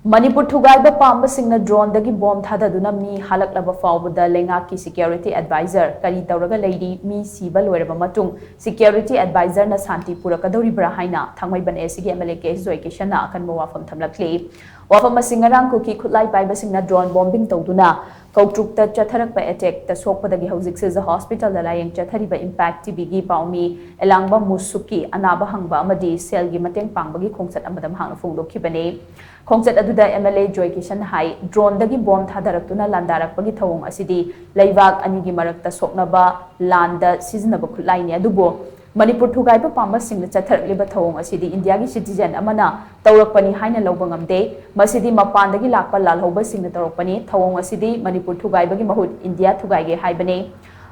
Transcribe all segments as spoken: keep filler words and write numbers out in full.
Manipur ꯊꯨꯒꯥꯏꯕ ꯄꯥꯝꯕꯁꯤꯡꯅ ꯗ꯭ꯔꯣꯟꯗꯒꯤ bomb ꯊꯥꯗꯗꯨꯅ ꯃꯤ ꯍꯥꯠꯂꯛꯂꯕ ꯐꯥꯎꯕꯗ ꯂꯩꯉꯥꯛꯀꯤ security adviser ꯀꯔꯤ ꯇꯧꯔꯒ ꯂꯩꯔꯤ? ꯃꯤ ꯁꯤꯕ ꯂꯣꯏꯔꯕ ꯃꯇꯨꯡ ꯁꯦꯀ꯭ꯌꯨꯔꯤꯇꯤ ꯑꯦꯗꯚꯥꯏꯖꯔꯅ ꯁꯥꯟꯇꯤ ꯄꯨꯔꯛꯀꯗꯧꯔꯤꯕ꯭ꯔꯥ ꯍꯥꯏꯅ ꯊꯥꯡꯃꯩꯕꯟ ꯑꯦꯁꯤꯒꯤ ꯑꯦꯝ ꯑꯦꯜ ꯑꯦ ꯀꯦ ꯑꯦꯁ ꯖꯣꯏꯀꯤꯁꯟꯅ ꯑꯀꯟꯕ ꯋꯥꯐꯝ ꯊꯝꯂꯛꯂꯤ꯫ ꯋꯥꯐꯝ ꯑꯁꯤ ꯉꯔꯥꯡ ꯀꯨꯀꯤ ꯈꯨꯠꯂꯥꯏ ꯄꯥꯏꯕꯁꯤꯡꯅ ꯗ꯭ꯔꯣꯟ ꯕꯣꯝꯕꯤꯡ ꯇꯧꯗꯨꯅ ꯀꯧꯇ꯭ꯔꯨꯛꯇ ꯆꯠꯊꯔꯛꯄ ꯑꯦꯇꯦꯛꯇ ꯁꯣꯛꯄꯗꯒꯤ ꯍꯧꯖꯤꯛ ꯁꯤꯖ ꯍꯣꯁꯄꯤꯇꯥꯜꯗ ꯂꯥꯌꯦꯡ ꯆꯠꯊꯔꯤꯕ ꯏꯝꯄꯦꯛ ꯇꯤꯚꯤꯒꯤ ꯄꯥꯎꯃꯤ ꯑꯦꯂꯥꯡꯕꯝ ꯃꯨꯁꯨꯛꯀꯤ ꯑꯅꯥꯕ ꯍꯪꯕ ꯑꯃꯗꯤ ꯁꯦꯜꯒꯤ ꯃꯇꯦꯡ ꯄꯥꯡꯕꯒꯤ ꯈꯣꯡꯆꯠ ꯑꯃꯗ ꯃꯍꯥꯛꯅ ꯐꯣꯡꯗꯣꯛꯈꯤꯕꯅꯤ꯫ ꯈꯣꯡꯆꯠ ꯑꯗꯨꯗ M L A Joy Kishan ꯍꯥꯏ, ꯗ꯭ꯔꯣꯟꯗꯒꯤ ꯕꯣꯝ ꯊꯥꯗꯔꯛꯇꯨꯅ ꯂꯥꯟꯗꯥꯔꯛꯄꯒꯤ ꯊꯧꯑꯣꯡ ꯑꯁꯤꯗꯤ ꯂꯩꯕꯥꯛ ꯑꯅꯤꯒꯤ ꯃꯔꯛꯇ ꯁꯣꯛꯅꯕ ꯂꯥꯟꯗ ꯁꯤꯖꯤꯟꯅꯕ ꯈꯨꯠꯂꯥꯏꯅꯤ, ꯑꯗꯨꯕꯨ ꯃꯅꯤꯄꯨꯔ ꯊꯨꯒꯥꯏꯕ ꯄꯥꯝꯕꯁꯤꯡꯅ ꯆꯠꯊꯔꯛꯂꯤꯕ ꯊꯧꯑꯣꯡ ꯑꯁꯤꯗꯤ ꯏꯟꯗꯤꯌꯥꯒꯤ ꯁꯤꯇꯤꯖꯦꯟ ꯑꯃꯅ ꯇꯧꯔꯛꯄꯅꯤ ꯍꯥꯏꯅ ꯂꯧꯕ ꯉꯝꯗꯦ꯫ ꯃꯁꯤꯗꯤ ꯃꯄꯥꯟꯗꯒꯤ ꯂꯥꯛꯄ ꯂꯥꯜꯍꯧꯕꯁꯤꯡꯅ ꯇꯧꯔꯛꯄꯅꯤ꯫ ꯊꯧꯑꯣꯡ ꯑꯁꯤꯗꯤ ꯃꯅꯤꯄꯨꯔ ꯊꯨꯒꯥꯏꯕꯒꯤ ꯃꯍꯨꯠ ꯏꯟꯗꯤꯌꯥ ꯊꯨꯒꯥꯏꯒꯦ ꯍꯥꯏꯕꯅꯤ꯫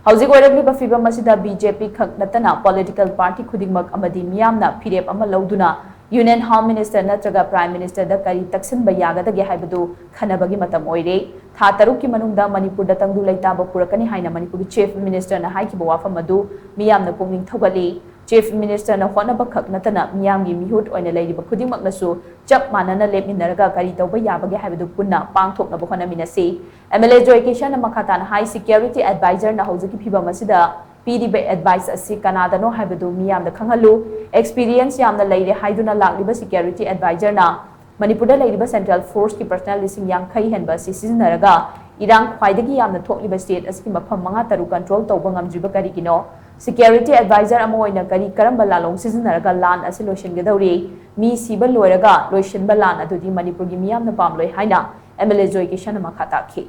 ꯍꯧꯖꯤꯛ ꯑꯣꯏꯔꯛꯂꯤꯕ ꯐꯤꯕꯝ ꯑꯁꯤꯗ ꯕꯤ ꯖꯦ ꯄꯤ ꯈꯛ ꯅꯠꯇꯅ ꯄꯣꯂꯤꯇꯤꯀꯦꯜ ꯄꯥꯔꯇꯤ ꯈꯨꯗꯤꯡꯃꯛ ꯑꯃꯗꯤ ꯃꯤꯌꯥꯝꯅ ꯐꯤꯔꯦꯞ ꯑꯃ ꯂꯧꯗꯨꯅ ꯌꯨꯅꯤꯌꯟ ꯍꯣꯝ ꯃꯤꯅꯤꯁꯇꯔ ꯅꯠꯇ꯭ꯔꯒ ꯄ꯭ꯔꯥꯏꯝ ꯃꯤꯅꯤꯁꯇꯔꯗ ꯀꯔꯤ ꯇꯛꯁꯤꯟꯕ ꯌꯥꯒꯗꯒꯦ ꯍꯥꯏꯕꯗꯨ ꯈꯟꯅꯕꯒꯤ ꯃꯇꯝ ꯑꯣꯏꯔꯦ꯫ ꯊꯥ ꯇꯔꯨꯛꯀꯤ ꯃꯅꯨꯡꯗ ꯃꯅꯤꯄꯨꯔꯗ ꯇꯪꯗꯨ ꯂꯩꯇꯥꯕ ꯄꯨꯔꯛꯀꯅꯤ ꯍꯥꯏꯅ ꯃꯅꯤꯄꯨꯔꯒꯤ ꯆꯤꯐ ꯃꯤꯅꯤꯁꯇꯔꯅ ꯍꯥꯏꯈꯤꯕ ꯋꯥꯐꯝ ꯑꯗꯨ ꯃꯤꯌꯥꯝꯅ ꯄꯨꯛꯅꯤꯡ ꯊꯧꯒꯠꯂꯤ꯫ ꯆꯤꯐ ꯃꯤꯅꯤꯁꯇꯔꯅ ꯍꯣꯠꯅꯕ ꯈꯛ ꯅꯠꯇꯅ ꯃꯤꯌꯥꯝꯒꯤ ꯃꯤꯍꯨꯠ ꯑꯣꯏꯅ ꯂꯩꯔꯤꯕ ꯈꯨꯗꯤꯡꯃꯛꯅꯁꯨ ꯆꯞ ꯃꯥꯟꯅꯅ ꯂꯦꯞꯃꯤꯟꯅꯔꯒ ꯀꯔꯤ ꯇꯧꯕ ꯌꯥꯕꯒꯦ ꯍꯥꯏꯕꯗꯨ ꯄꯨꯟꯅ ꯄꯥꯡꯊꯣꯛꯅꯕ ꯍꯣꯠꯅꯃꯤꯟꯅꯁꯤ꯫ ꯑꯦꯝ ꯑꯦꯜ ꯑꯦ ꯖꯣꯏ ꯀꯤꯁꯟꯅ ꯃꯈꯥ ꯇꯥꯅ ꯍꯥꯏ, ꯁꯦꯀ꯭ꯌꯨꯔꯤꯇꯤ ꯑꯦꯗꯚꯥꯏꯖꯔꯅ ꯍꯧꯖꯤꯛꯀꯤ ꯐꯤꯕꯝ ꯑꯁꯤꯗ ꯄꯤꯔꯤꯕ ꯑꯦꯗꯚꯥꯏꯁ ꯑꯁꯤ ꯀꯅꯥꯗꯅꯣ ꯍꯥꯏꯕꯗꯨ ꯃꯤꯌꯥꯝꯗ ꯈꯪꯍꯜꯂꯨ꯫ ꯑꯦꯛꯁꯄꯤꯔꯤꯌꯦꯟꯁ ꯌꯥꯝꯅ ꯂꯩꯔꯦ ꯍꯥꯏꯗꯨꯅ ꯂꯥꯛꯂꯤꯕ ꯁꯦꯀ꯭ꯌꯨꯔꯤꯇꯤ ꯑꯦꯗꯚꯥꯏꯖꯔꯅ ꯃꯅꯤꯄꯨꯔꯗ ꯂꯩꯔꯤꯕ ꯁꯦꯟꯇ꯭ꯔꯦꯜ ꯐꯣꯔꯁꯀꯤ ꯄꯔꯁꯅꯦꯜ ꯂꯤꯁꯤꯡ ꯌꯥꯡꯈꯩ ꯍꯦꯟꯕ ꯑꯁꯤ ꯁꯤꯖꯤꯟꯅꯔꯒ ꯏꯔꯥꯡ ꯈ꯭ꯋꯥꯏꯗꯒꯤ ꯌꯥꯝꯅ ꯊꯣꯛꯂꯤꯕ ꯁ꯭ꯇꯦꯠ ꯑꯁꯤꯒꯤ ꯃꯐꯝ ꯃꯉꯥ ꯇꯔꯨꯛ ꯀꯟꯇ꯭ꯔꯣꯜ ꯇꯧꯕ ꯉꯝꯗ꯭ꯔꯤꯕ ꯀꯔꯤꯒꯤꯅꯣ? ꯁꯦꯀ꯭ꯌꯨꯔꯤꯇꯤ ꯑꯦꯗꯚꯥꯏꯖꯔ ꯑꯃ ꯑꯣꯏꯅ ꯀꯔꯤ ꯀꯔꯝꯕ ꯂꯥꯂꯣꯡ ꯁꯤꯖꯤꯟꯅꯔꯒ ꯂꯥꯟ ꯑꯁꯤ ꯂꯣꯏꯁꯤꯟꯒꯗꯧꯔꯤ? ꯃꯤ ꯁꯤꯕ ꯂꯣꯏꯔꯒ ꯂꯣꯏꯁꯤꯟꯕ ꯂꯥꯟ ꯑꯗꯨꯗꯤ ꯃꯅꯤꯄꯨꯔꯒꯤ ꯃꯤꯌꯥꯝꯅ ꯄꯥꯝꯂꯣꯏ ꯍꯥꯏꯅ ꯑꯦꯝ ꯑꯦꯜ ꯑꯦ ꯖꯣꯏ ꯀꯤꯁꯟꯅ ꯃꯈꯥ ꯇꯥꯈꯤ꯫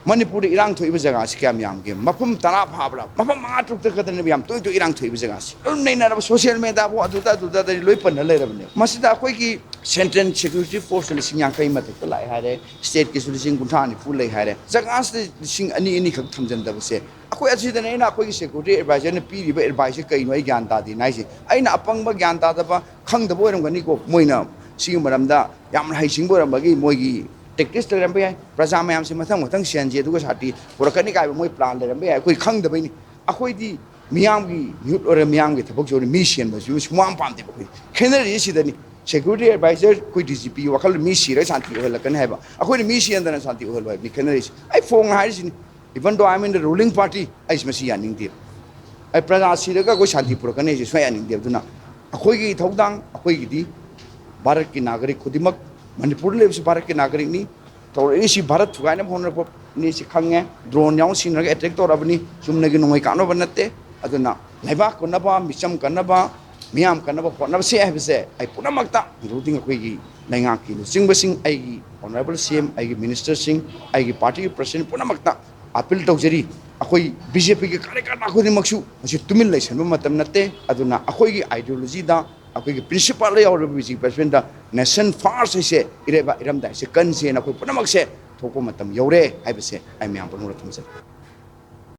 ꯃꯅꯤꯄꯨꯔꯗ ꯏꯔꯥꯡ ꯊꯣꯛꯏꯕ ꯖꯒꯥꯁꯤ ꯀꯌꯥꯝ ꯌꯥꯝꯒꯦ? ꯃꯐꯝ ꯇꯔꯥ ꯐꯥꯕ꯭ꯔꯥ? ꯃꯐꯝ ꯃꯉꯥ ꯇꯔꯨꯛꯇ ꯈꯛꯇꯅꯦꯕ ꯌꯥꯝ ꯇꯣꯏ ꯇꯣꯏ ꯏꯔꯥꯡ ꯊꯣꯛꯏꯕ ꯖꯒꯥꯁꯤ꯫ ꯑꯗꯨꯝ ꯅꯩꯅꯔꯕ ꯁꯣꯁꯤꯌꯦꯜ ꯃꯦꯗꯤꯌꯥꯐꯥꯎ ꯑꯗꯨꯗ ꯑꯗꯨꯗ ꯂꯣꯏ ꯄꯟꯅ ꯂꯩꯔꯕꯅꯦ꯫ ꯃꯁꯤꯗ ꯑꯩꯈꯣꯏꯒꯤ ꯁꯦꯟꯇ꯭ꯔꯦꯜ ꯁꯦꯀ꯭ꯌꯨꯔꯤꯇꯤ ꯐꯣꯔꯁꯇ ꯂꯤꯁꯤꯡ ꯌꯥꯡꯈꯩ ꯃꯊꯛꯇ ꯂꯥꯛꯑꯦ ꯍꯥꯏꯔꯦ, ꯁ꯭ꯇꯦꯠꯀꯤꯁꯨ ꯂꯤꯁꯤꯡ ꯀꯨꯟꯊ꯭ꯔꯥ ꯅꯤꯐꯨ ꯂꯩ ꯍꯥꯏꯔꯦ꯫ ꯖꯒꯥꯁꯤꯗ ꯂꯤꯁꯤꯡ ꯑꯅꯤ ꯑꯅꯤꯈꯛ ꯊꯝꯖꯤꯟꯗꯕꯁꯦ, ꯑꯩꯈꯣꯏ ꯑꯁꯤꯗꯅꯦ ꯑꯩꯅ ꯑꯩꯈꯣꯏꯒꯤ ꯁꯦꯀ꯭ꯌꯨꯔꯤꯇꯤ ꯑꯦꯗꯚꯥꯏꯖꯔꯅ ꯄꯤꯔꯤꯕ ꯑꯦꯗꯚꯥꯏꯁꯁꯦ ꯀꯩꯅꯣ ꯑꯩ ꯒ꯭ꯌꯥꯟ ꯇꯥꯗꯦꯅ ꯍꯥꯏꯁꯦ꯫ ꯑꯩꯅ ꯑꯄꯪꯕ ꯒ꯭ꯌꯥꯟ ꯇꯥꯗꯕ ꯈꯪꯗꯕ ꯑꯣꯏꯔꯝꯒꯅꯤꯀꯣ, ꯃꯣꯏꯅ ꯁꯤꯒꯤ ꯃꯔꯝꯗ ꯌꯥꯝꯅ ꯍꯩꯁꯤꯡꯕ ꯑꯣꯏꯔꯝꯕꯒꯤ ꯃꯣꯏꯒꯤ ꯇꯦꯛꯇꯤꯛꯁ ꯂꯩꯔꯝꯕ ꯌꯥꯏ꯫ ꯄ꯭ꯔꯖꯥ ꯃꯌꯥꯝꯁꯦ ꯃꯊꯪ ꯃꯊꯪ ꯁꯦꯟꯁꯦ ꯑꯗꯨꯒ ꯁꯥꯇꯤ ꯄꯨꯔꯛꯀꯅꯤ ꯀꯥꯏꯕ ꯃꯣꯏ ꯄ꯭ꯂꯥꯟ ꯂꯩꯔꯝꯕ ꯌꯥꯏ, ꯑꯩꯈꯣꯏ ꯈꯪꯗꯕꯩꯅꯤ꯫ ꯑꯩꯈꯣꯏꯗꯤ ꯃꯤꯌꯥꯝꯒꯤ ꯃꯤꯍꯨꯠ ꯑꯣꯏꯔ ꯃꯤꯌꯥꯝꯒꯤ ꯊꯕꯛꯁꯦ ꯑꯣꯏꯔ ꯃꯤ ꯁꯦꯟꯕꯁꯤ ꯁꯨꯡꯄꯥꯝ ꯄꯥꯝꯗꯦꯕ꯫ ꯑꯩꯈꯣꯏ ꯈꯦꯠꯅꯔꯤꯁꯦ ꯁꯤꯗꯅꯤ꯫ Security advisor ꯑꯩꯈꯣꯏ D G P ꯋꯥꯈꯜ ꯃꯤ ꯁꯤꯔꯒ ꯁꯥꯟꯇꯤ ꯑꯣꯏꯍꯜꯂꯛꯀꯅꯤ ꯍꯥꯏꯕ, ꯑꯩꯈꯣꯏꯅ ꯃꯤ ꯁꯤꯍꯟꯗꯅ ꯁꯥꯟꯇꯤ ꯑꯣꯏꯍꯜꯂꯣ ꯍꯥꯏꯕꯅꯤ ꯈꯦꯠꯅꯔꯤꯁꯦ꯫ ꯑꯩ ꯐꯣꯡꯅ ꯍꯥꯏꯔꯤꯁꯤꯅꯤ, even though I am in the ruling party, ꯑꯩꯁꯤ ꯃꯁꯤ ꯌꯥꯅꯤꯡꯗꯦ꯫ ꯑꯩ ꯄ꯭ꯔꯖꯥ ꯁꯤꯔꯒ ꯑꯩꯈꯣꯏ ꯁꯥꯟꯇꯤ ꯄꯨꯔꯛꯀꯅꯤ ꯍꯥꯏꯁꯦ ꯁꯨꯡꯌꯥ ꯌꯥꯅꯤꯡꯗꯦ꯫ ꯑꯗꯨꯅ ꯑꯩꯈꯣꯏꯒꯤ ꯏꯊꯧꯗꯥꯡ, ꯑꯩꯈꯣꯏꯒꯤꯗꯤ ꯚꯥꯔꯠꯀꯤ ꯅꯥꯒꯔꯤꯛ ꯈꯨꯗꯤꯡꯃꯛ, ꯃꯅꯤꯄꯨꯔꯗ ꯂꯩꯕꯁꯤ ꯚꯥꯔꯠꯀꯤ ꯅꯥꯒꯔꯤꯛꯅꯤ, ꯇꯧꯔꯛꯏꯁꯤ ꯚꯥꯔꯠ ꯊꯨꯒꯥꯏꯅꯕ ꯍꯣꯠꯅꯔꯛꯄꯅꯤ ꯁꯤ ꯈꯪꯉꯦ꯫ ꯗ꯭ꯔꯣꯟ ꯌꯥꯎꯅ ꯁꯤꯖꯤꯟꯅꯔꯒ ꯑꯦꯇꯦꯛ ꯇꯧꯔꯛꯑꯕꯅꯤ, ꯆꯨꯝꯅꯒꯤ ꯅꯣꯡꯃꯩ ꯀꯥꯞꯅꯕ ꯅꯠꯇꯦ꯫ ꯑꯗꯨꯅ ꯂꯩꯕꯥꯛ ꯀꯟꯅꯕ, ꯃꯤꯆꯝ ꯀꯟꯅꯕ, ꯃꯤꯌꯥꯝ ꯀꯟꯅꯕ ꯍꯣꯠꯅꯕꯁꯦ ꯍꯥꯏꯕꯁꯦ ꯑꯩ ꯄꯨꯝꯅꯃꯛꯇ, including ꯑꯩꯈꯣꯏꯒꯤ ꯂꯩꯉꯥꯛꯀꯤ ꯂꯨꯆꯤꯡꯕꯁꯤꯡ, ꯑꯩꯒꯤ honourable C M, ꯑꯩꯒꯤ ministerꯁꯤꯡ, ꯑꯩꯒꯤ partyꯒꯤ president ꯄꯨꯝꯅꯃꯛꯇ appeal ꯇꯧꯖꯔꯤ꯫ ꯑꯩꯈꯣꯏ B J Pꯒꯤ ꯀꯥꯔꯌꯀꯔꯇꯥ ꯈꯨꯗꯤꯡꯃꯛꯁꯨ ꯃꯁꯤ ꯇꯨꯃꯤꯟ ꯂꯩꯁꯟꯕ ꯃꯇꯝ ꯅꯠꯇꯦ꯫ ꯑꯗꯨꯅ ꯑꯩꯈꯣꯏꯒꯤ ideologyꯗ, ꯑꯩꯈꯣꯏꯒꯤ principleꯗ ꯌꯥꯎꯔꯤꯕ B J P presidentꯗ nation first ꯍꯥꯏꯁꯦ, ꯏꯔꯩꯕꯥꯛ ꯏꯔꯝꯗꯝ ꯍꯥꯏꯁꯦ ꯀꯟꯁꯦꯅ ꯑꯩꯈꯣꯏ ꯄꯨꯝꯅꯃꯛꯁꯦ ꯊꯣꯛꯄ ꯃꯇꯝ ꯌꯧꯔꯦ ꯍꯥꯏꯕꯁꯦ ꯑꯩ ꯃꯌꯥꯝ ꯄꯨꯝꯅꯃꯛꯇ ꯊꯝꯖꯒꯦ꯫